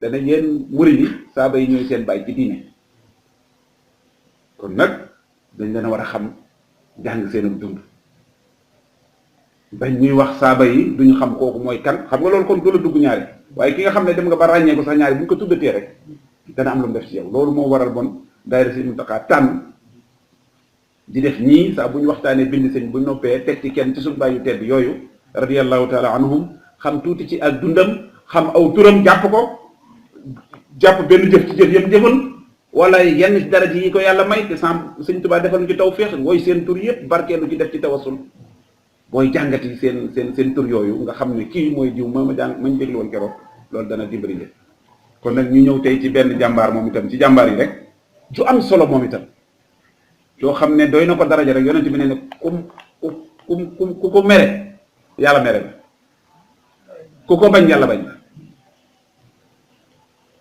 dana yéen murid yi saaba yi ñooy seen bàyyi ci diine kon nag dañ leen a war a xam jàng seen dund bañ ñuy wax saaba yi duñu xam kooku mooy kan xam nga loolu kon du la dugg ñaari waaye ki nga xam ne dem nga ba ràññee ko sax ñaari bu ñu ko tuddatee rek dana am lu mu def ci yow loolu moo waral bon daayira Sëñ Muntaxa tànn di def ñii saa bu ñu waxtaanee bind sëñ bu noppee teg ci kenn ci suñu bàyyi tedd yooyu radiyallahu taala anhum xam tuuti ci ak dundam xam aw turam jàpp ko jàpp benn jëf ci jëf yëpp jëfal wala yenn ci dara ji yi ko yàlla may te sam Sëñ Tuubaa defal ñu ci tawfeex wooy seen tur yëpp barkeelu ci def ci tawasul booy jàngati seen tur yooyu nga xam ne kii mooy jiw ma mañ déglu woon keroog loolu dana dimbali leen kon nag ñu ñëw tey ci benn jàmbaar moom itam ci jàmbaar yi rek ju am solo moom itam yoo xam ne doy na ko daraja rek yonent bi ne ne ku ko mere yàlla mere la ku ko bañ yàlla bañ la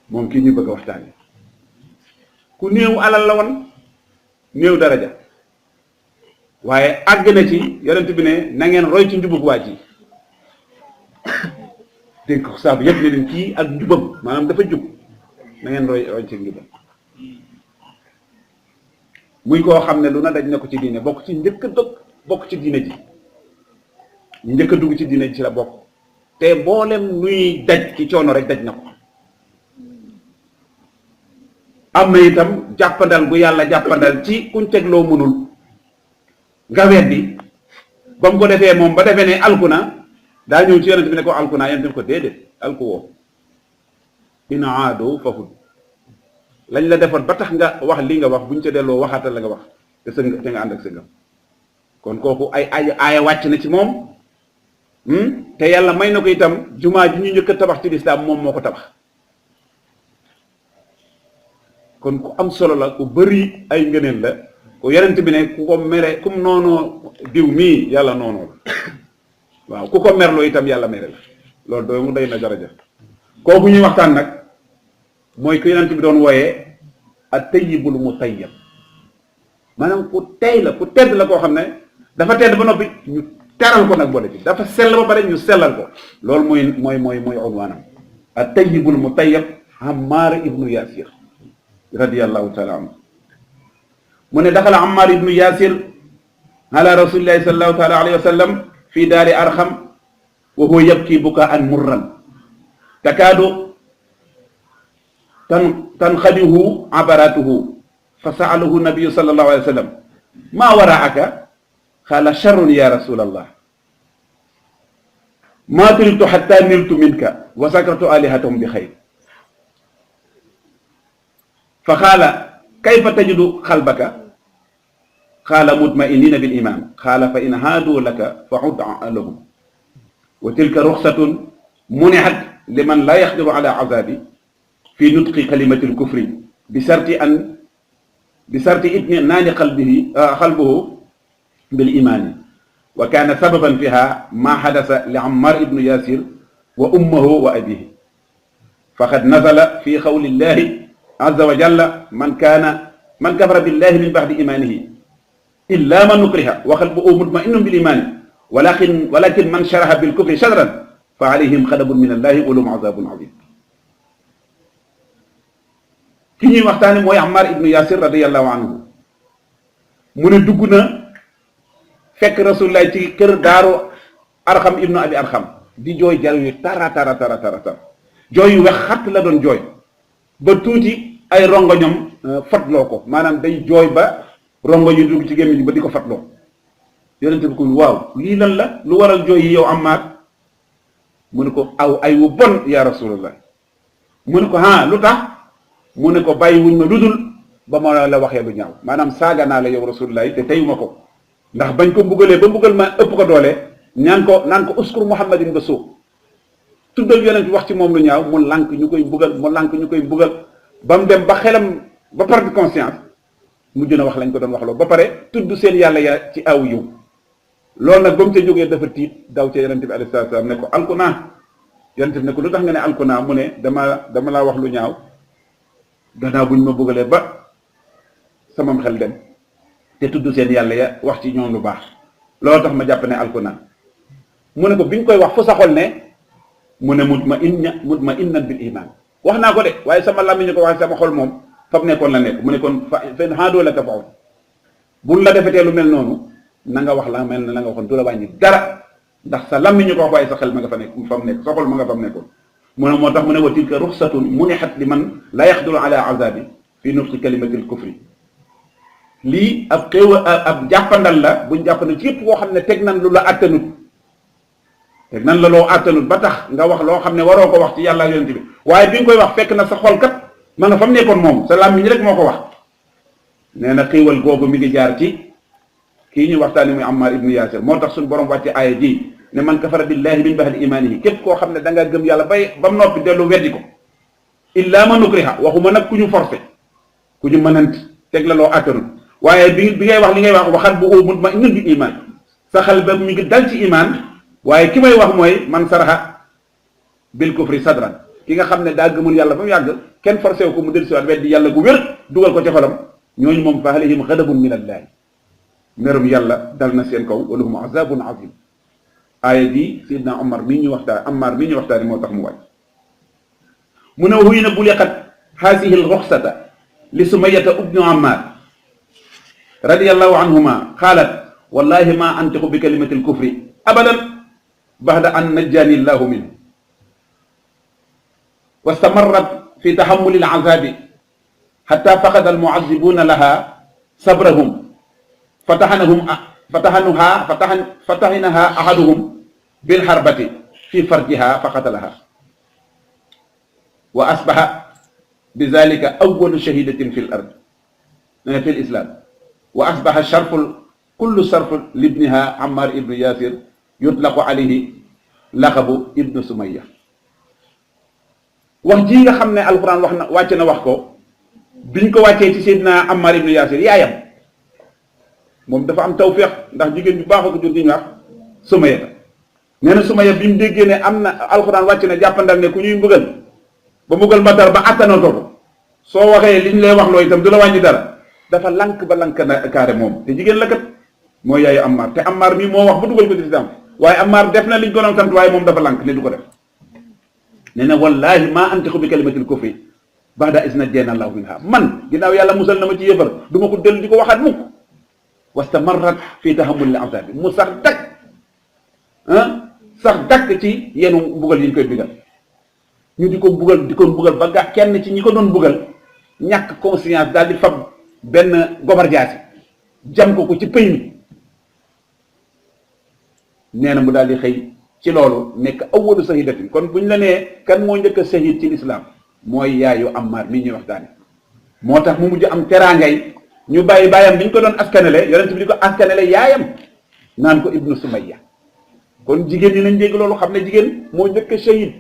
moom kii ñu bëgg a waxtaane ku néew alal la woon néew daraja waaye àgg na ci yonent bi ne na ngeen roy ci njubug waa ji dégg ko saabu yëpp ne leen kii ak njubam maanaam dafa jub na ngeen roy ci njubam muy koo xam ne lu na daj na ko ci diine bokk ci njëkk a dëkk bokk ci diine ji njëkk a dugg ci diine ji ci la bokk te mboolem nuy daj ci coono rek daj na ko am na itam jàppandal bu yàlla jàppandal ci kuñ teg loo mënul nga weddi ba mu ko defee moom ba defee ne alku na daa ñëw ci yonent bi ne ko alku naa yonent bi ko déedéet alku woo in aado fahud lañ la defoon ba tax nga wax li nga wax buñ ca delloo waxaatal la nga wax te nga ànd ak sëngam kon kooku ay aaya wàcc na ci moom te yàlla may na ko itam jumaa ji ñu njëkk a tabax ci lislaam moom moo ko tabax kon ku am solo la ku bëri ay ngëneel la ku yonent bi ne ku ko mere kum noonoo diw mii yàlla noonoo la waaw ku ko merloo itam yàlla mere la loolu doo mu day na daraja kooku ñuy waxtaan nag mooy ku yonent bi doon wooyee at-tayyibul mutayyab maanaam ku tey la ku tedd la koo xam ne dafa tedd ba noppi ñu teral ko nag boole ci dafa sell ba pare ñu sellal ko loolu mooy unwaanam at-tayyibul mutayyab Ammar ibnu Yasir radiyallahu taala anhu mu ne daxala Ammar ibnu Yasir ala rasulillahi sallallahu taala alayhi wa sallam fi daari Arxam wa huwa yabki bukaan murran takaadu tanxadihu abaratuhu fa saalahu nabiyu sallallahu alayhi wa sallam maa waraaka qaala charrun ya rasulallah maa turidtu xatta niltu minka wa sakartu alihatahum bi xayr fa qaala kayfa tajidu xalbaka qaala mutmainina bil iman qaala fa in haadu laka fa ud lahum wa tilka ruxsatun munihat liman laa yaxdiru ala azabi fi nutqi kalimati lkufri bi sarti itminaani qalbuhu bil imaani wa kaana sababan fiha ma xadasa li Ammar ibnu Yasir wa ummahu wa abihi faqad nazala fi qawli llahi azza wa jalla man kafara billahi min ba'di imaanihi illa man ukriha wa qalbuhu mutma'innun bil imaani walakin man sharaha bil kufri sadran fa alayhim ghadabun min allahi wa lahum azabun azim. ki ñuy waxtaane mooy Ammar ibnu Yasir radiyallahu anhu mu ne dugg na fekk rasulullah ci kër daaru Arxam ibnu Abi Arxam di jooy jal yu tara jooy yu wex xatt la doon jooy ba tuuti ay rongoñom fatloo ko maanaam day jooy ba rongo ñu dugg ci gémmiñ ba di ko fatloo yonente bi ko waaw lii lan la lu waral jooy yi yow Ammar mu ne ko aw ay wu bon ya rasulullah mu ne ko lu tax mu ne ko bàyyi wuñ ma ludul ba ma la waxee lu ñaaw maanaam saaga naa la yow rasulullah te teyuma ko ndax bañ ko mbugalee ba mbugal ma ëpp ko doole naan ko uskur muhammadin nga suuf tuddal yonent bi wax ci moom lu ñaaw mu lànk ñu koy mbugal ba mu dem ba xelam ba perte conscience mujj na wax lañ ko doon wax loo ba pare tudd seen yàlla ya ci aw yiw loolu nag ba mu ca jógee dafa tiit daw ca yonent bi alayhi salaatu salaam ne ko alku naa yonent bi ne ko lu tax nga ne alku naa mu ne dama laa wax lu ñaaw gannaaw buñ ma bëggalee ba samam xel dem te tudd seen yàlla ya wax ci ñoom lu baax loolu tax ma jàpp ne alku naa mu ne ko bi ñu koy wax fu sa xol ne mu ne mutma'innan bil iman wax naa ko de waaye sama làmmiñ ko wax sama xol moom fam nekkoon la nekk mu ne kon fen xaadoo la tafaw bul la defetee lu mel noonu na nga wax la mel ne la nga waxoon du la wàññi dara ndax sa làmmiñ ko wax waaye sa xel ma nga fa nekk fam nekk sa xol ma nga fam nekkoon mu ne moo tax mu ne wa tilka ruxsatun munihat li man la yaxdulu ala azabi fi nutqi kalimatil kufri lii ab xéew ab jàppandal la buñ jàppandal ci yëpp koo xam ne teg nan lu la attanut teg nan la loo attanut ba tax nga wax loo xam ne waroo ko wax ci yàlla yonent bi waaye bi nga koy wax fekk na sa xol kat ma nga fa mu nekkoon moom sa làmmiñ rek moo ko wax nee na xéewal googu mi ngi jaar ci kii ñu waxtaani muy Ammar ibnu Yaasir moo tax suñu borom wàcce aaya ji ne man kafara billahi min ba'di imaanihi képp koo xam ne da nga gëm yàlla bay ba mu noppi dellu weddi ko illa man ukriha waxuma nag ku ñu forcé ku ñu mënant teg la loo attanut waaye bi ngay wax li ngay wax waxat bu mutma'innun bil iman sa xel ba mi ngi dal ci iman waaye ki may wax mooy man saraxa bil kufri sadran ki nga xam ne daa gëmul yàlla ba mu yàgg kenn forcé wu ko mu dellusiwaat weddi yàlla gu wér dugal ko ci xolam ñooñu moom fa alayhim ghadabun min allahi merum yàlla dal na seen kaw wa lahum azabun azim aaya ji Seydina Ammar mii ñu waxtaani moo tax mu wàcc mu ne huy na bu liqat haasihi l ruxsata li sumayata ibnu Ammar radiyallahu anhuma qaalat wallahi ma antiqu bi kalimati l kufri abadan baxda an najjani llahu minhu wastamarrat fi tahammuli l azabi xata faqada almuazibuna laha sabrahum fatahinaha ahaduhum bilharbati fi farjiha faqatalaha wa asbaha bizalika awalu shahidatin fi l ard fi l islam wa asbaha sharful kullu sarf libniha Ammar ibnu Yasir yutlaqu alayhi laqabu ibnu Sumayya wax ji nga xam ne alquran wax na wàcc na wax ko biñ ko wàccee ci Seydina Ammar ibnu Yasir yaayam moom dafa am tawféex ndax jigéen bu baax a ko jur gi ñu wax Sumayya nee na Sumayya bi mu déggee ne am na alquran wàcc na jàppandal ne ku ñuy mbugal ba mbugal ma dara ba attanatoo ko soo waxee liñ lay wax loo itam du la wàññi dara dafa lank ba lank na kaare moom te jigéen la kat mooy yaayu Ammar te Ammar mii moo wax ba dugal ko ci lislaam waaye Ammar def na liñ ko doon sant waaye moom dafa lank ne du ko def nee na wallahi maa antiqu bi kalimatil kufri ba'da iz najjana Allahu minha man ginnaaw yàlla musal na ma ci yëfar du ma ko dellu di ko waxaat mukk wastamarrat fi tahammuli azabi mu sax dakk sax dakk ci yenu mbugal yi ñu koy bigal ñu di ko mbugal ba ga kenn ci ñi ko doon mbugal ñàkk conscience daal di fab benn gobar jaasi jam ko ci pëy mi nee na mu daal di xëy ci loolu nekk awwalu shahidatin kon buñ la nee kan moo njëkk a shahid ci lislaam mooy yaayu Ammar mii ñuy waxtaane moo tax mu mujj am teraangay ñu bàyyi baayam bi ñu ko doon askanele yonent bi di ko askanele yaayam naan ko ibnu Sumayya kon jigéen ñi nañ dégg loolu xam ne jigéen moo njëkk a shahid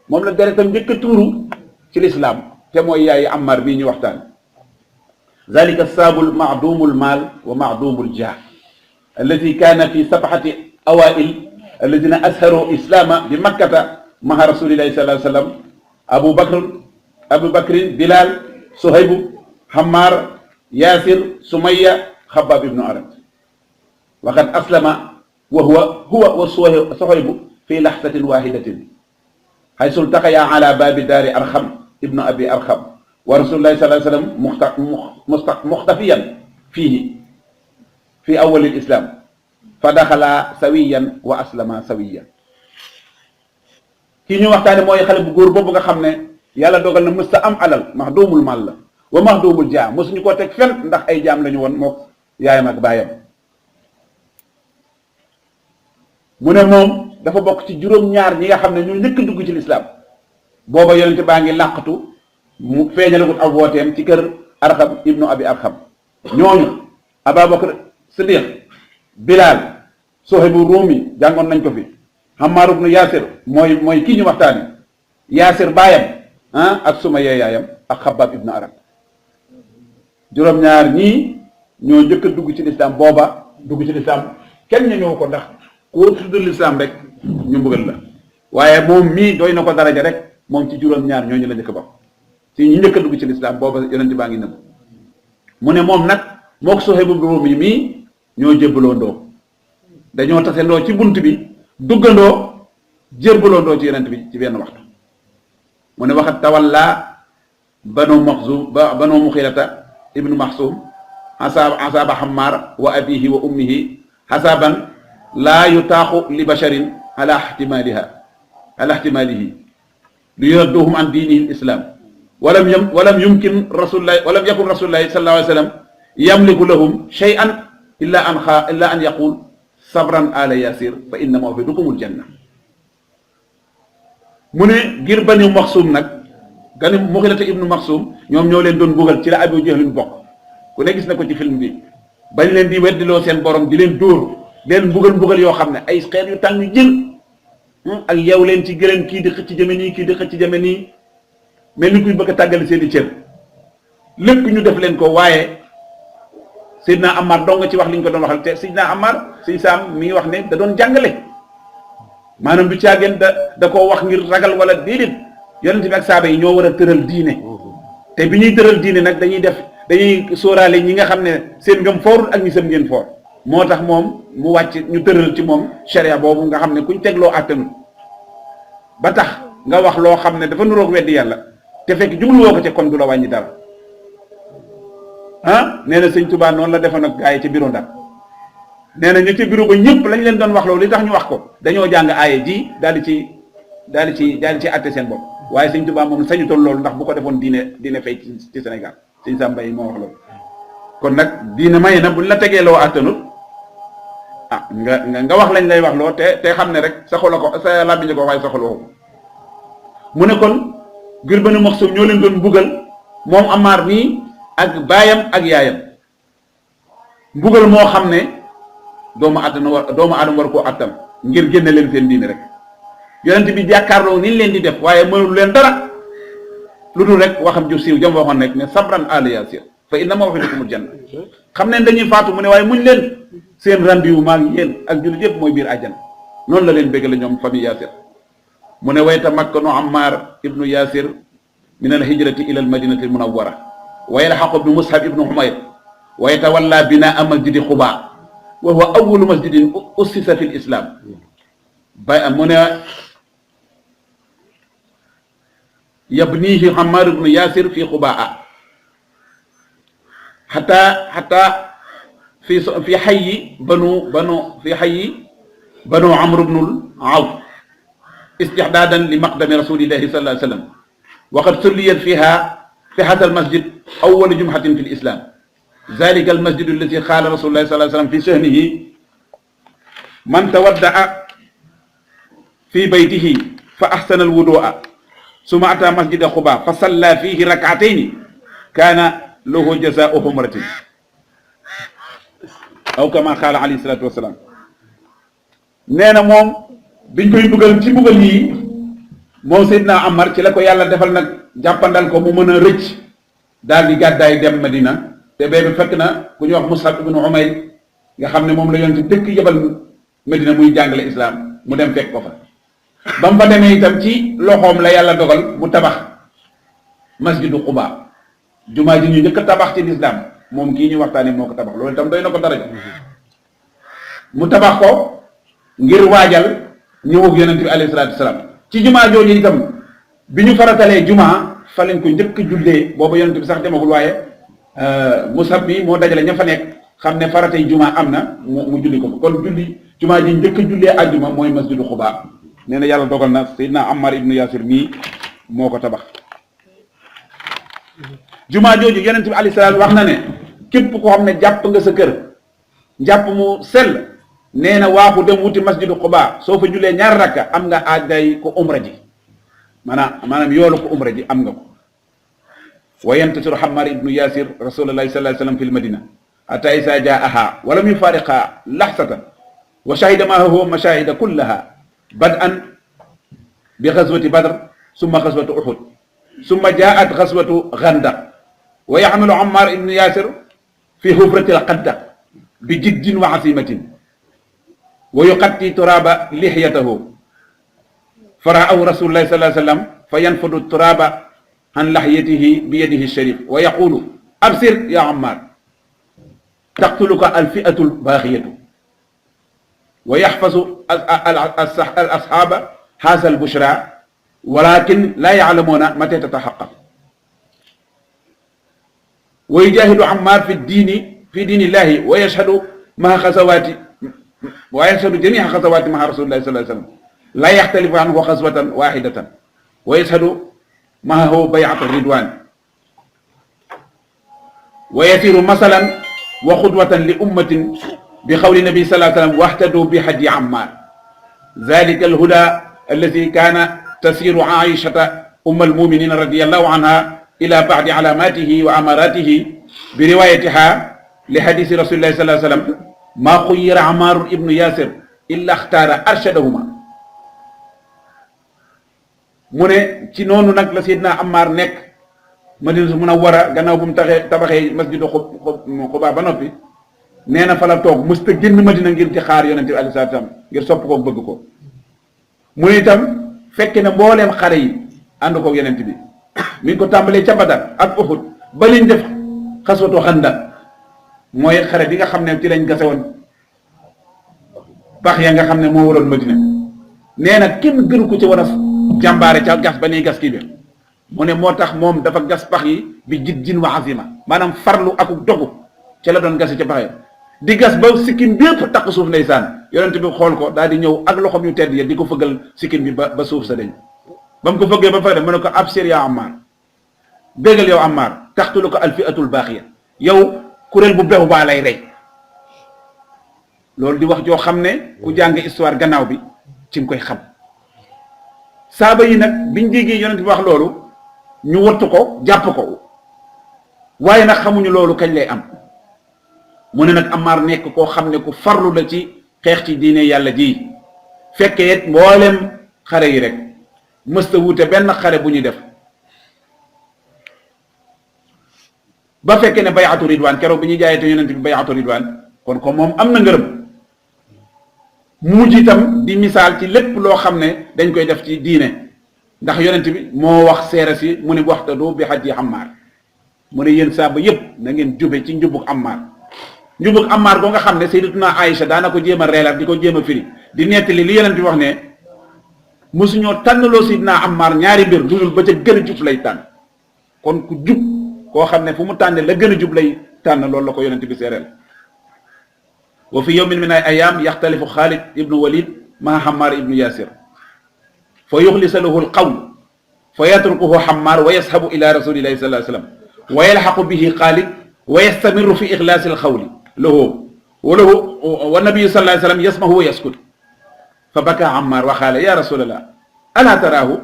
moom la deretam njëkk a tuuru ci lislaam te mooy yaayu Ammar mii ñu waxtaane zalika saabul maadumul maal wa maadumul jah alladi kaana fi sabxati awail alladina asharu islaama bi makkata maha rasulillahi sallallahu alayhi wa sallam abu bakrin bilal suhaybu hammar yasir sumayya xabaab ibnu arat waqad aslama wa huwa wa suhaybu fi laxsatin wahidatin haysu iltaqaya ala baabi daari arxam ibnu abi arxam wa rasulullahi sallallahu alayhi wa sallam muxtafiyan fiihi fi awwal al-islam fa daxala sawiyan wa aslama sawiyan kii ñu waxtaane mooy xale bu góor boobu nga xam ne yàlla dogal na mësta am alal maxduumul mal la wa maxduumul jaam mosuñu koo teg fen ndax ay jaam lañu woon mook yaayam ak baayam mu ne moom dafa bokk ci juróom-ñaar ñi nga xam ne ñu njëkk dugg ci lislaam booba yonente baa ngi làqatu mu feeñalagul ab wooteem ci kër Arxam ibnu abi Arxam ñooñu Ababakar Siddiq Bilal Suhaybu Rumi jàngoon nañ ko fi Ammar ibnu Yasir mooy kii ñu waxtaani Yasir baayam ak Sumayya yaayam ak Xabaab ibnu Arat juróom-ñaar ñii ñoo njëkk a dugg ci lislaam booba dugg ci lislaam kenn ñëw ko ndax koo tudd lislaam rek ñu mbugal la waaye moom mii doy na ko daraja rek moom ci juróom-ñaar ñooñu la njëkk ba ci ñu njëkk a dugg ci lislaam booba yonent baa ngi nëbb mu ne moom nag moo ko Suhaybu Rumi mii ñoo jébbaloo ndoo dañoo tase ndoo ci bunt bi duggandoo jébbaloo ndoo ci yonent bi ci benn waxtu mu ne waxat tawalla banu muxirata ibnu maxsum asaba xammaar wa abihi wa ummihi xasaban laa yutaaxu li basharin ala ihtimalihi li yuradduhum an diinihi lislam walam yakun rasulullahi sallallahu alayhi wa sallam yamliku lahum shay'an illa an yaqul sabran ala yasir fa inna maw'idakumul janna. mu ne ngir bani maxsum nag gani muxirata ibnu maxsum ñoom ñoo leen doon bugal ci la Abu Jahlin bokk ku ne gis na ko ci film bi bañ leen di weddiloo seen borom di leen dóor leen mbugal yoo xam ne ay xeet yu tàng jël ak yow leen ci gëleen kii di xëcc jëme nii kii di xëcc jëme nii mel ni kuy bëgg a tàggali seen i cër lépp ñu def leen ko. waaye Seydina Ammar dong nga ci wax li ñu ko doon waxal te Seydina Ammar Sëñ Saam mi ngi wax ne da doon jàngale maanaam du caageen da koo wax ngir ragal wala déedéet yonent bi ak saaba yi ñoo war a tëral diine te bi ñuy tëral diine nag dañuy sóoraale ñi nga xam ne seen ngëm foorul ak ñi seen ngeen foor moo tax moom mu wàcc ñu tëral ci moom sharia boobu nga xam ne kuñ tegloo àttanul ba tax nga wax loo xam ne dafa nuroog weddi yàlla te fekk jubluwoo ko ca kon du la wàññi dara nee na sëñ Tuubaa noonu la defoon ak gaa yi ca bureau Ndar nee na ña ca bureau ba ñëpp lañ leen doon wax loolu li tax ñu wax ko dañoo jàng aaye ji daal di ci àtte seen bopp waaye sëñ Tuubaa moom sañutoon loolu ndax bu ko defoon diine fay ci Sénégal sëñ Sam Mbaye moo wax loolu kon nag diine may na buñ la tegee loo àttanul nga wax lañ lay wax loo te xam ne rek sa xol ko sa làmmiñ ko waaye sa xol ko mu ne kon ngir Banu Maxsum ñoo leen doon mbugal moom Ammaar nii ak baayam ak yaayam mbugal moo xam ne doomu aadama war koo attam ngir génne leen seen diine rek yonent bi jàkkaarloo ni leen di def waaye mënul leen dara lu dul rek waxam ju siiw jam waxoon rek ne sabran ala yasir fa inna maw'idakumul janna xam ne dañuy faatu mu ne waaye muñ leen seen rendez-vous maa ngi yéen ak jullit yëpp mooy biir àjjana noonu la leen bëggale ñoom famille Yasir mu ne wayta makkanu Ammar ibnu Yasir min al hijrati ila al madinati al munawwara wa yalhaqu bi Mus'ab ibnu Umayr wa yatawalla binaa masjidi Quba wa huwa awwalu masjidin ussisa fi l islam ba mu ne yabnihi Ammar ibnu Yasir fi Quba hatta في حي بنو عمرو بن العوف استعدادا لمقدم رسول الله صلى الله عليه وسلم وقد صليت في هذا المسجد أول جمعة في الإسلام ذلك المسجد الذي قال رسول الله صلى الله عليه وسلم في شأنه من تودع في بيته فأحسن الوضوء ثم أتى مسجد قباء فصلى فيه ركعتين كان له جزاء عمرة aw kama xaala alayhi salaatu wasalaam nee na moom biñ koy dugal ci mbugal yi moom Seydina Ammar ci la ko yàlla defal nag jàppandal ko mu mën a rëcc daal di gàddaay dem Madina te boobu fekk na ku ñuy wax Mus'ab ibn Umayr nga xam ne moom la yoon ci dëkk yëbal Madina muy jàngale islam mu dem fekk ko fa ba mu fa demee itam ci loxoom la yàlla dogal mu tabax masjidu Quba jumaa ji ñu njëkk a tabax ci lislaam moom kii ñu waxtaanee moo ko tabax loolu itam doy na ko daraja mu tabax ko ngir waajal ñëwug yonent bi alayhi salaatu wasalaam ci jumaa jooju itam bi ñu faratalee jumaa fa lañ ko njëkk jullee boobu yonent bi sax demagul waaye Musab bi moo dajale ña fa nekk xam ne faratay jumaa am na mu julli ko kon julli jumaa ji njëkk jullee àjjuma mooy masjidu Quba nee na yàlla dogal na Seydina Ammar ibnu Yasir mii moo ko tabax jumaa jooju yonent bi alayhi salaam wax na ne képp koo xam ne jàpp nga sa kër njàpp mu sell nee na waaxu dem wuti masjidu Quba soo fa jullee ñaar rakka am nga aajday ko umra ji maanaam yoolu ko umra ji am nga ko wa yantasiru Ammar ibnu Yasir rasulullahi sallallahu alayhi wasallam fil madina hatta isa jaaha wa lam yufariqa lahsatan wa shahida ma huwa mashahida kullaha bad'an bi ghazwati badr summa ghazwatu uhud summa jaat ghazwatu ghandaq wa yaxmilu Ammar ibnu Yasir fi hufrati al-qadda bi jiddin wa asimatin wa yuqatti turaba lixyatahu faraahu rasulullahi sallallahu alayhi wa sallam fa yanfudu turaba an laxyatihi bi yadihi sharif wa yaqulu absir ya Ammar taqtuluka alfi'atu albaaxiyatu wa yaxfasu al asxaaba haza albushra walakin la ya'lamuna mata tatahaqqaq wa yujahidu Ammar fi diini llahi wa yashhadu ma'a ghazawati wa yashhadu jami'a ghazawati ma'a rasulillahi sallallahu alayhi wasallam la yaxtalifu anhu ghazwatan wahidatan wa yashhadu ma'ahu bay'at ridwan wa yasiru masalan wa qudwatan li ummatin bi qawli nabi sallallahu alayhi wasallam wahtadu bi hadi Ammar dhalika al-huda alladhi kana tasiru Aishata umm al-mu'minin radiyallahu anha ila ba'di alamatihi wa amaratihi bi riwayatiha li hadisi rasulillahi sallallahu alayhi wasallam ma khuyyira Ammar ibn Yasir illa ikhtara arshadahuma mu ne ci noonu nag la Seydina Ammar nekk Madina Munawwara gannaaw bu mu tabaxee masjidu Quba ba noppi nee na fa la toog mësta génn Madina ngir ci xaar yonent bi alayhi salaam ngir sopp ko bëgg ko mu ne itam fekk na mbooleem xare yi ànd ko yonent bi mi ngi ko tàmbalee ca Badar ak Uhud ba liñ def xaswatu Xandaq mooy xare bi nga xam ne ci lañ gase woon pax ya nga xam ne moo waroon Madina nee na kenn gënu ko ci war a jàmbaare ca gas ba nii gas kii bi mu ne moo tax moom dafa gas pax yi bi jiddin wa azima maanaam farlu ak dogu ca la doon gasi ca pax yi di gas ba sikkim bépp takk suuf ndeysaan yonent bi xool ko daal di ñëw ak loxoom yu tedd ya di ko fëggal sikkim bi ba suuf sa dañ ba mu ko fëggee ba pare mu ne ko absir ya Ammar bégal yow Ammar taxtulu ko alfiatul baaxiya yow kuréel bu bew baa lay rey loolu di wax joo xam ne ku jàng histoire gannaaw bi ci nga koy xam saaba yi nag biñ déggee yonent bi wax loolu ñu wattu ko jàpp ko waaye nag xamuñu loolu kañ lay am mu ne nag Ammar nekk koo xam ne ku farlu la ci xeex ci diine yàlla ji fekkee it mboolem xare yi rek mësta wuute benn xare bu ñuy def ba fekkee ne bay'atu ridwaan keroog bi ñuy jaayete yonent bi bay'atu ridwaan kon ko moom am na ngërëm mujj itam di misaal ci lépp loo xam ne dañ koy def ci diine ndax yonent bi moo wax seere si mu ne waxtadu bi hadi Ammar mu ne yéen saaba yépp na ngeen jube ci njubug Ammar njubug Ammar boo nga xam ne sayyidatuna Aïcha daana ko jéem a reeral di ko jéem a firi di nettali li yonent bi wax ne mosuñoo tànnaloo sayyidina Ammar ñaari mbir lu dul ba ca gën a jub lay tànn kon ku jub koo xam ne fu mu tànne la gën a jub lay tànn loolu la ko yonent bi seereel wa fi yawmin min ay ayam yaxtalifu Xaalid ibnu Walid maa Ammar ibnu Yasir fa yuxlisa lahu alqawl fa yatrukuhu Ammar wa yashabu ila rasulillahi sallallahu alayhi wa sallam wa yalxaqu bihi Xaalid wa yastamiru fi ixlaasi alqawli lahu wa nabiyu sallallahu alayhi wa sallam yasmahu wa yaskut fa baka Ammar wa qaala ya rasulallah alaa taraahu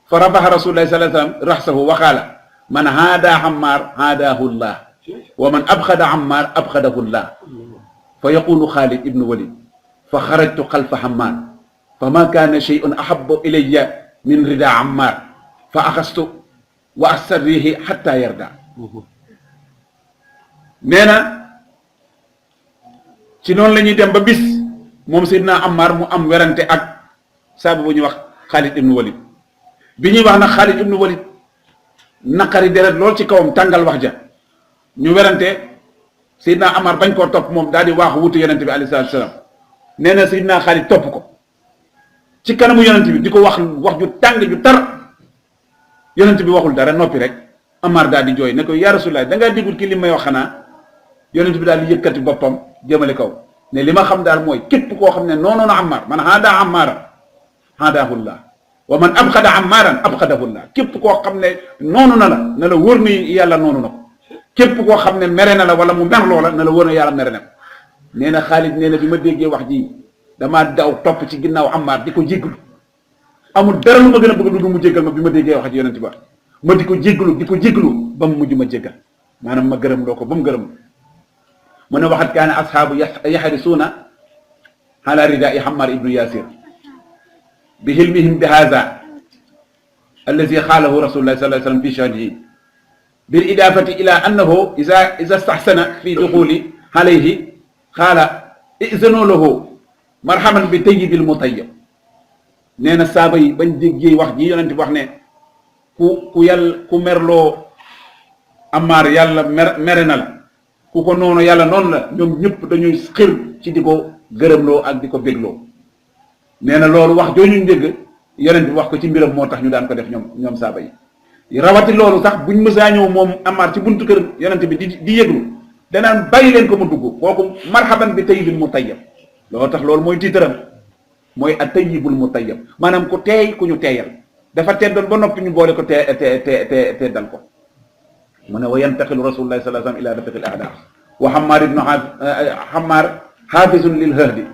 fa rafaha rasulullahi sallallahu alayhi wa sallam raxsahu wa qaala man haada Ammar haadahu llah wa man abxada Ammar abxadahu llah fa yaqulu Xaalid ibnu Walid fa xarajtu xalfa Ammar fa ma kaana shay'un ahabbu ilayya min rida Ammar fa axastu wa astarrihi xatta yarda nee na ci noonu la ñuy dem ba bis moom Seydina Ammar mu am werante ak saabu bu ñuy wax Xaalid ibnu Walid bi ñuy wax nag Xaalid ibnu Walid naqari deret lool ci kawam tàngal wax ja ñu werante Seydina Ammar bañ koo topp moom daal di waaxu wutu yonent bi alayhi salaatu salaam nee na Seydina Xaalid topp ko ci kanamu yonent bi di ko wax wax ju tàng ju tar yonent bi waxul dara noppi rek Ammar daal di jooy ne ko yaa Rasulullah da ngaa déggul ki li may wax xanaa yonent bi daal di yëkkati boppam jëmale kaw ne li ma xam daal mooy képp koo xam ne noonu na Ammar man haada Ammaaran haadahullah wa man abxada Ammaaran abxadahullah képp koo xam ne noonu na la wóor ni yàlla noonu na ko képp koo xam ne mere na la wala mu mer loola na la wóor na yàlla mere na ko nee na Xaalid nee na bi ma déggee wax ji damaa daw topp ci ginnaaw Ammar di ko jéggalu amul dara lu ma gën a bëgg lu mu jéggal ma bi ma déggee wax ji yonent ba ma di ko jéggalu ba mu mujj ma jéggal maanaam ma gërëm loo ko ba mu gërëm mu ne waxat kaane ashaabu yaxrisuuna ala ridaa'i Ammar ibnu Yasir bi hilmihim bi haza allazi xaalahu rasulullah sallallahu alayhi wa sallam fi sha'nihi bil idaafati ila annahu iza istahsana fi duxuli alayhi xaala izanu lahu marhaman bi tayyibil mutayyib nee na saaba yi bañ déggee wax ji yonent bi wax ne ku merloo Ammar yàlla mere na la ku ko noonu yàlla noonu la ñoom ñëpp dañuy xir ci di ko gërëmloo ak di ko bégloo nee na loolu wax jooñu dégg yonent bi wax ko ci mbiram moo tax ñu daan ko def ñoom saaba yi rawati loolu sax buñ mësaa ñëw moom Ammar ci buntu kër yonent bi di yëglu danaan bàyyi leen ko mu dugg kooku marhaban bi tayyibul mutayyab loolu tax loolu mooy tiitaram mooy at tayyibul mutayyab maanaam ku teey ku ñu teeyal dafa teddoon ba noppi ñu boole ko teddal ko mu ne wa yantaqilu rasulullahi sallallahu alayhi wa sallam ila rafiqil a'da wa Hammar hafizun lil hahdi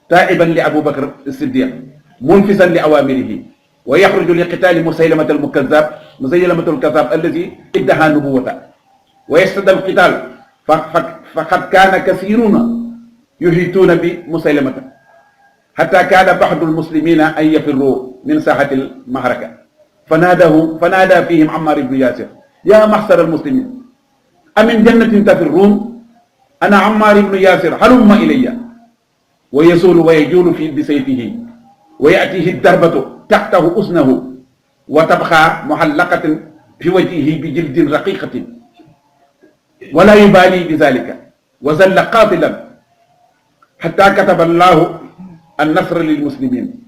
taiban li Abu Bakr as-Siddiq munfisan li awamirihi wa yaxruju li qitali musaylamata al-kazzab alladi iddaha nubuwata wa yastada al-qital faqad kana kasiruna yuhituna bi musaylamata hatta kana ba'du al-muslimina an yafirru min sahati al-mahraka fanada fihim Ammar ibn Yasir ya mahsar al-muslimin amin jannatin tafirrun ana Ammar ibn Yasir halumma ilayya wa yasulu wa yajulu fi bisayfihi wa yatihi darbatu taxtahu usnahu wa tabxa muhallaqatin fi wajhihi bi jildin raqiqatin wala yubali bi zalika wa zalla qatilan hatta kataba allahu annasra lilmuslimin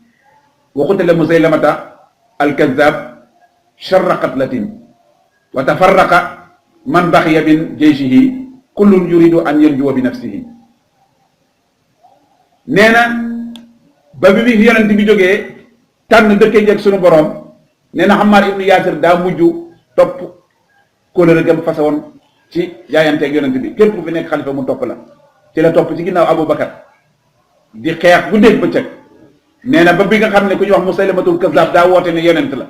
wa qutila musaylamata alkazab sharra qatlatin wa tafarraqa man baxiya min jeyshihi kullun yuridu an yanjuwa bi nafsihi nee na ba bi yonent bi jógee tànn dëkkee jeeg suñu borom nee na Ammar ibnu Yaasir daa mujj topp kóllëre gam fase woon ci jaayanteeg yonent bi képp ku fi nekk xalifa mu topp la ci la topp ci ginnaaw Abu Bakar di xeex guddeeg bëccëg nee na ba bi nga xam ne ku ñuy wax Musaylamatul Kazzab daa woote ne yonent la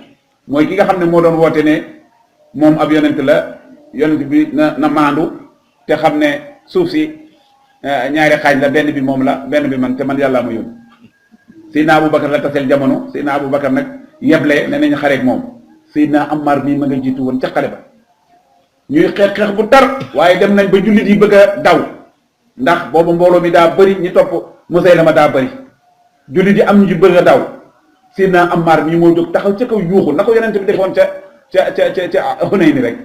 mooy ki nga xam ne moo doon woote ne moom ab yonent la yonent bi na maandu te xam ne suuf si ñaari xaaj la benn bi moom la benn bi man te man yàllaa ma yónni Seydina Abu Bakar la taseel jamono Seydina Abu Bakar nag yeble ne nañ xareeg moom Seydina Ammar mii ma nga jiitu woon ca xare ba ñuy xeex bu tar waaye dem nañ ba jullit yi bëgg a daw ndax boobu mbooloo mi daa bëri ñi topp Musaylama daa bëri jullit yi am ñu ci bëgg a daw Seydina Ammar mii moo jóg taxaw ca kaw yuuxu na ko yonent bi defoon ca Hunayn rek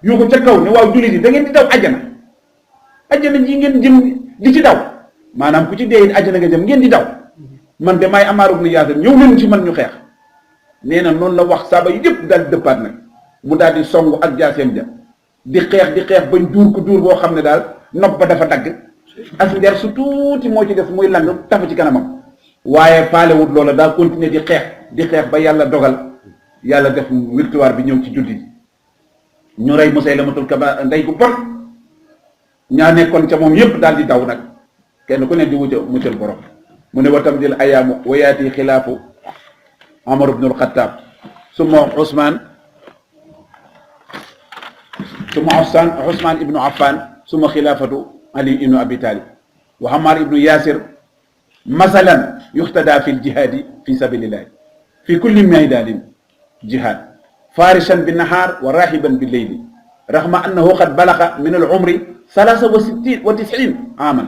yuuxu ca kaw ne waaw jullit yi da ngeen di daw ajjana ji ngeen jëm di ci daw maanaam ku ci dee ajjana nga jëm ngeen di daw man de maay Ammar ibn Yaasir ñëw leen ci man ñu xeex nee na noonu la wax saaba yi yëpp daal di dëppaat nag mu daal di songu ak jaaseem ja di xeex bañ duur ko duur boo xam ne daal nopp ba dafa dagg as ndeer su tuuti moo ci def muy lang tafu ci kanamam waaye faalewut loola daa continuer di xeex ba yàlla dogal yàlla def victoire bi ñëw ci jullit ñu rey Musaylamatul Kazzab ndey gu bon ñaa nekkoon ca moom yëpp daal di daw nag kenn ku ne di muccal borom mu ne watam dil ayaamu wa yaati xilaafu Omar ibn al-Khattab summa Ousmane ibnu Affan summa xilaafatu Ali ibnu Abi Talib wa Ammar ibnu Yasir masalan yuxtada fi ljihaadi fi sabilillahi fi kulli maydanin jihad farishan bi nahaar wa rahiban bi leyli raxma annahu qad balaga min al umri 63 wa 90 aman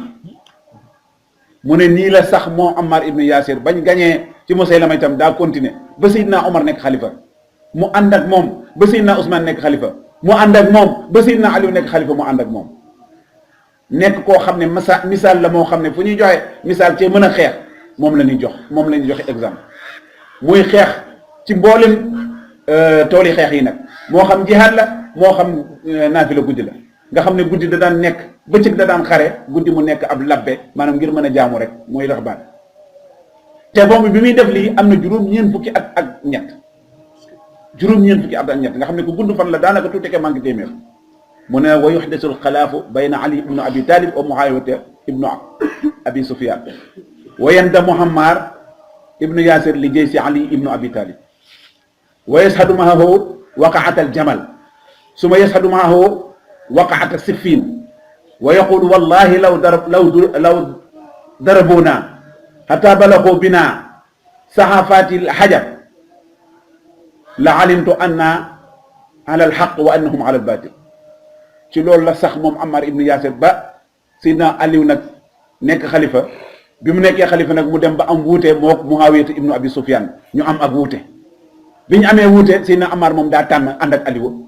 mu ne nii la sax moo Ammar ibnu Yasir bañ gañee ci Musaylama itam daa continuer ba Seydina Omar nekk xalifa mu ànd ak moom ba Seydina Ousmane nekk xalifa mu ànd ak moom ba Seydina Aliou nekk xalifa mu ànd ak moom nekk koo xam ne misaal la moo xam ne fu ñuy joxe misaal cee mën a xeex moom la ñuy joxe exemple muy xeex ci mboolem tooli xeex yi nag moo xam jihaad la moo xam naafila guddi la nga xam ne guddi da daan nekk bëccëg da daan xare guddi mu nekk ab labbe maanaam ngir mën a jaamu rek mooy raxbaan te boobu bi muy def lii am na juróom-ñeent fukki at ak ñett nga xam ne ku gudd fan la daanaka tuuti ke manque téeméer mu ne wa yuxdesul xalaafu bayna Ali ibnu Abi Talib wa Muawiyata ibnu Abi Sufyan wa yandamu Ammar ibnu Yasir li jaysi Ali ibnu Abi Talib wa yashhadu maahu waqaat al jamal suma yashhadu maahu waqaat siffin wa yaqulu wallahi law darabuna hatta balagu bina saxaafati alxajab la alimtu anna ala alxaq wa annahum ala albatil ci loolu la sax moom Ammar ibnu Yasir ba Seydina Aliou nag nekk xalifa bi mu nekkee xalifa nag mu dem ba am wuute moo Muawiyata ibnu Abi Sufyan ñu am ak wuute bi ñu amee wuute Seydina Ammar moom daa tànn ànd ak Aliou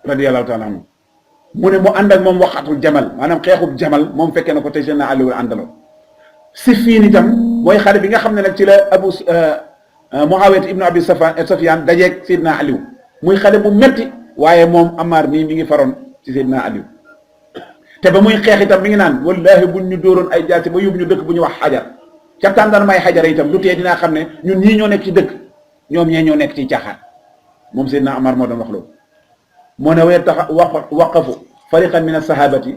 radiyallahu taala anhu mu ne mu ànd ak moom waqatul jamal maanaam xeexub jamal moom fekkee na ko te Seydina Aliou àndaloon Siffin itam mooy xare bi nga xam ne nag ci la Muawiya ibnu Abi Sufyaan dajeeg Seydina Aliou muy xale bu metti waaye moom Ammar mii mi ngi faroon ci Seydina Aliou te ba muy xeex itam mi ngi naan wallahi buñ ñu dóoroon ay jaasi ba yóbbu ñu dëkk bu ñu wax xajar ca tàndar may xajara itam du tee dinaa xam ne ñun ñii ñoo nekk ci dëkk ñoom ñee ñoo nekk ci caaxaan moom Seydina Ammar moo doon wax loolu moo ne way tax waqafu fariqan min as-sahabati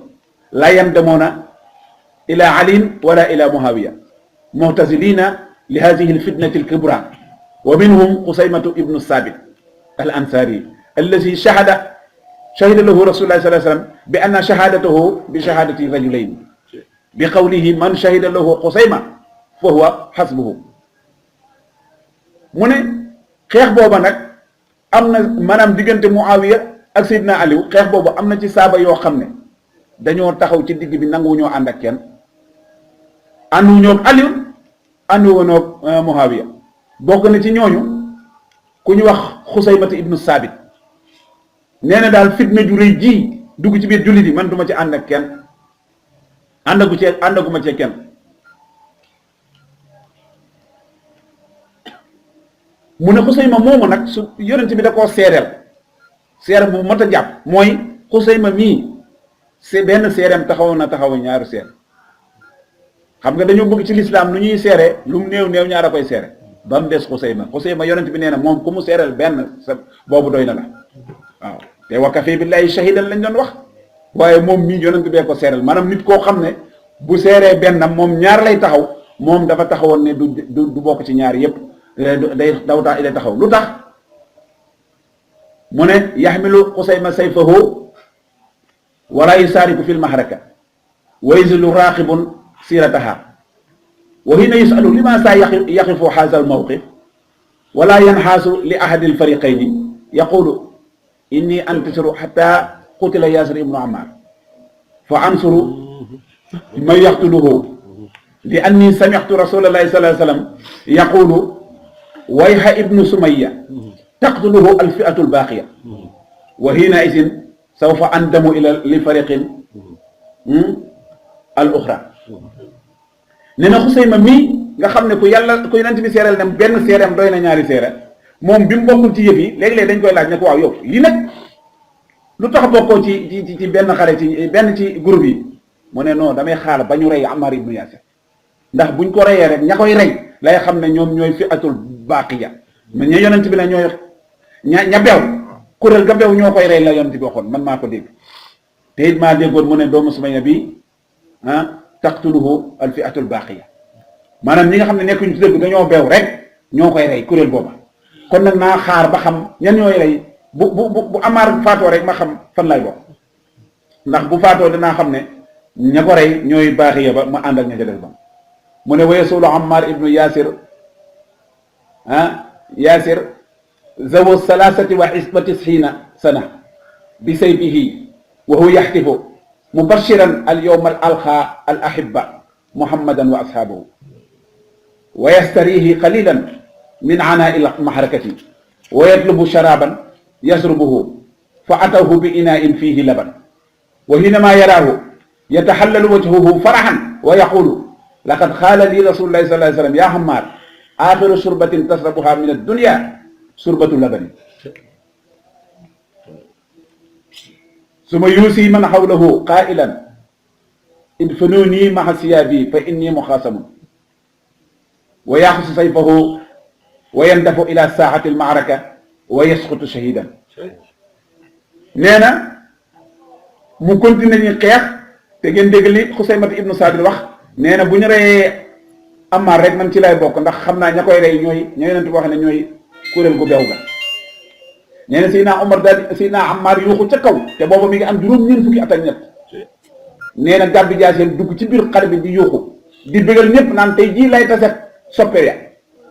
la yandamuuna ila aliin wala ila muawiya mu'tazilina li hadihi al-fitnati al-kubra wa minhum Qusaymatu ibnu Sabit al-Ansari allazi shahida lahu rasulullah sallallahu alayhi wasallam bi anna shahadatahu bi shahadati rajulayn bi qawlihi man shahida lahu Qusayma fa huwa hasbuhu mu ne xeex booba nag am na maanaam diggante Muawiya ak Seydina Aliou xeex boobu am na ci saaba yoo xam ne dañoo taxaw ci digg bi nanguwuñoo ànd ak kenn ànduwuñoo ak Aliou ànduwuñoo ak Muawiya bokk na ci ñooñu ku ñu wax Xusaymata ibnu Saabit nee na daal fitna ju rëy ji dugg ci biir jullit yi man duma ci ànd ak kenn àndaguma ci kenn mu ne Xusayma moomu nag su yonent bi da koo seere bu mat a jàpp mooy Xusayma mii benn seereem taxaw na taxaw ñaaru seer xam nga dañoo bëgg ci lislaam lu ñuy seere lu mu néew ñaar a koy seere ba mu des Xusayma yonent bi nee na moom ku mu seereel benn sa boobu doy na la waaw te wa kafaa billaahi shahiidan lañ doon wax waaye moom mii yonent bee ko seereel maanaam nit koo xam ne bu seeree benn moom ñaar lay taxaw moom dafa taxawoon ne du bokk ci ñaar yépp day taxaw lu tax mu ne yaxmilu Xusayma sayfahu wala yusaariku fi lmahraka wa yanzilu raaxibun siirataha wa hiina yusalu lima saa yaqifu haza almawqif wala yanxaasu li ahadi alfariqayni yaqulu inni antasiru xata qutila Yaasir ibnu Ammar fa ansuru man yaqtuluhu li anni samictu rasulallahi sallallahu alayhi wa sallam yaqulu wayha ibnu Sumayya taqtuluhu alfi'atu albaaqiya wa hiina idin sawfa andamu ila li fariqin al uxra nee na Xusayma mii nga xam ne ku yonent bi seereel ne benn seereem doy na ñaari seere moom bi mu bokkul ci yëf yi léegi-léegi dañ koy laaj ne ko waaw yow lii nag lu tax bokkoo ci benn xare ci groupe yi mu ne non damay xaar ba ñu rey Ammar ibnu Yaasir ndax buñ ko reyee rek ña koy rey lay xam ne ñoom ñooy fi'atul baaqiya mais ña yonent bi la ñooy ña beew kuréel ga beew ñoo koy rey la yonent bi waxoon man maa ko dégg te it maa déggoon mu ne doomu Sumayya bi taqtuluhu al fi'atul baaqiya maanaam ñi nga xam ne nekkuñu ci dëgg dañoo beew rek ñoo koy rey kuréel booba kon nag naa xaar ba xam ñan ñooy rey bu Ammar faatoo rek ma xam fan lay bokk ndax bu faatoo dinaa xam ne ña ko rey ñooy baaqiya ba ma ànd ak ña ca des ba mu ne wa yasulu Ammar ibnu Yaasir Yaasir zawu salaasati wa tisxiina sana bi sayfihi wa huwa yaxtifu mubashiran al yowma al alqa al ahibba muhammadan wa ashaabahu wa yastarihi qalilan min anaa'i al mahrakati wa yatlubu sharaban yashrubuhu fa atawhu bi inaa'in fiihi laban wa hiinamaa yaraahu yatahallalu wajhuhu farahan wa yaqulu laqad qaala li rasuulullaahi sallallaahu alayhi wa sallam yaa Ammaar aaxiru shurbatin tashrabuhaa min ad-dunyaa surbatu labani suma yuusi man xawlahu qaa'ilan idfinuunii ma'a siyaabii fa innii muxaasamun wa yaaxusu sayfahu wa yandafu ila saaxati al-ma'raka wa yasqutu shahiidan nee na mu continué ñu xeex te ngeen dégg li Xusaymat ibnu Saabit wax nee na bu ñu reyee Ammar rek man ci lay bokk ndax xam naa ña koy rey ñooy ña Yonent bi wax ne ñooy kuréel gu beew ga nee na Seydina Omar daal Seydina Ammar yuuxu ca kaw te booba mi ngi am juróom-ñeent fukki at ak ñett nee na gàddu jaaseen dugg ci biir xare bi di yuuxu di bëggal ñëpp naan tey jii lay taseeg soppe ya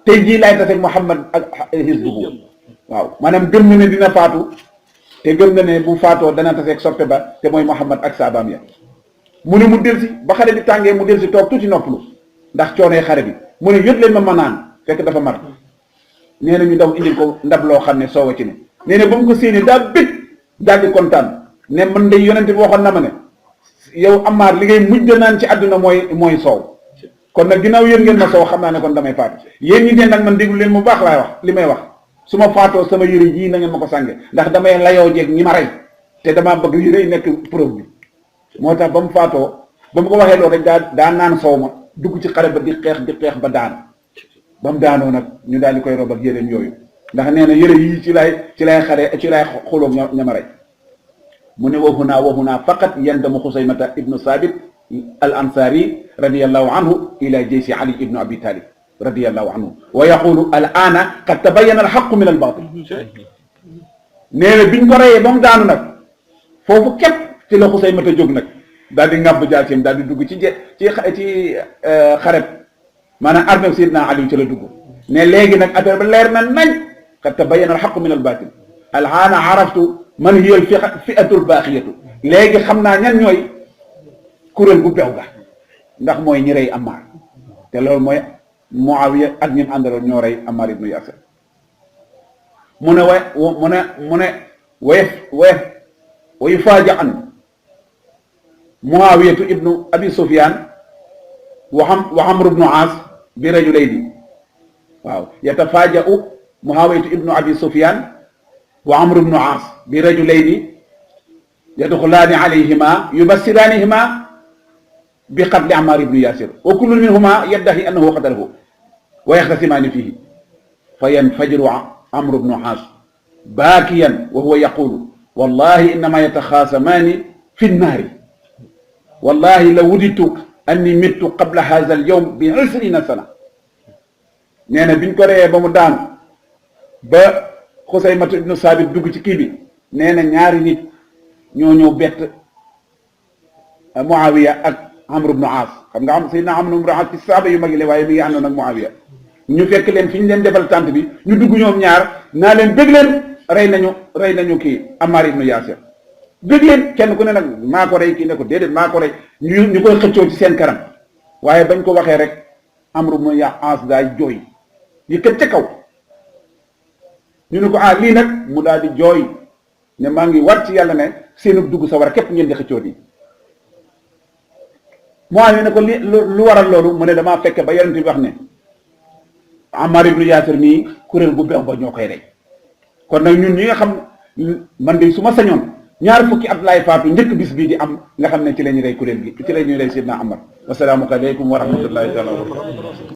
tey jii lay taseeg Muhammad ak hizbuhu waaw maanaam gëm na ne dina faatu te gëm na ne bu faatoo dana taseeg soppe ba te mooy Muhammad ak saabaam ya mu ne mu delsi ba xare bi tàngee mu delsi toog tuuti noppalu ndax coonee xare bi mu ne yët leen ma naan fekk dafa mar nee na ñu daw indil ko ndab loo xam ne soowa ci ne nee na ba mu ko séenee daa bég daal di kontaan ne man de yonent bi waxoon na ma ne yow Ammar li ngay mujj naan ci àdduna mooy soow kon nag ginnaaw yéen ngeen ma soow xam naa ne kon damay faatu yéen ñi den nag man déglu leen mu baax laay wax li may wax su ma faatoo sama yëre yii na ngeen ma ko sànge ndax damay layoo jeeg ñi ma rey te damaa bëgg yëre yi nekk preuve bi moo tax ba mu faatoo ba mu ko waxee loolu rek daa naan soow ma dugg ci xare ba di xeex ba daan ba mu daanoo nag ñu daal di koy rob ak yëreem yooyu ndax nee na yëre yii ci lay xare ci lay xuloog ña ma rey mu ne waxunaa faqat yandamu Xusaymata ibnu Saabit al ansari radiyallahu anhu ila jaysi Ali ibnu Abi Talib radiyallahu anhu wa yaqulu al aana qad tabayyana al haqqu min al baatil nee na biñ ko reyee ba mu daanu nag foofu képp ci la Xusaymata jóg nag daal di ŋàbb jaaseem daal di dugg ci xareb maanaam armée Seydina Ali ci la dugg ne léegi nag affaire ba leer na nañ qad tabayyana al haqqu min al baatil al aana araftu man hiya al fi'atul baaxiyatu léegi xam naa ñan ñooy kuréel gu bew ga ndax mooy ñi rey Ammar te loolu mooy Muawiya ak ñi mu àndaloon ñoo rey Ammar ibnu Yasir mu ne wa yufaaji'an Muawiyatu ibnu Abi Sufyaan wa Amr ibnu Aas bi rajulayni waaw yatafaaja'u Muawiyatu ibnu Abi Sufyaan wa Amr ibnu Aas bi rajulayni yadxulaani alayhima yubassiraanihima bi qatli Ammar ibnu Yasir wa kullu minhuma yaddahi annahu qatalahu wa yaxtasimaani fihi fa yanfajiru Amr ibnu Aas baakiyan wa huwa yaqulu wallahi innama yataxaasamaani fi nnaari wallahi la wuditu anni mittu qabla haza al yawm bi 20 sana nee na biñ ko reyee ba mu daanu ba Xusaymatu ibnu Saabit dugg ci kii bi nee na ñaari nit ñoo ñëw bett Muawiya ak Amr ibnu Aas xam nga am Seydina Amr ibnu Aas ci saaba yu mag yi la waaye mi ngi àndoon ak Muawiya ñu fekk leen fi ñu leen defal tànt bi ñu dugg ñoom ñaar naa leen bëgg leen rey nañu kii Ammar ibnu Yasir bëgg leen kenn ku ne nag maa ko rey kii ne ko déedéet maa ko rey ñu koy xëccoo ci seen kanam waaye bañ ko waxee rek Amr ibnu Aas daay jooy yëkkat ca kaw ñu ne ko lii nag mu daal di jooy ne maa ngi war ci yàlla ne seenu dugg sa war a képp ngeen di xëccoo di Muawiya ne ko lu waral loolu mu ne damaa fekk ba yonent bi wax ne Ammar ibnu Yasir nii kuréel bu beew ba ñoo koy rey kon nag ñun ñi nga xam man de su ma sañoon ñaar fukki at laay faatu njëkk bis bii di am nga xam ne ci la ñuy rey kuréel gi ci la ñuy rey Seydina Ammar wasalaamu aleykum wa rahmatullahi taala wa barakatuh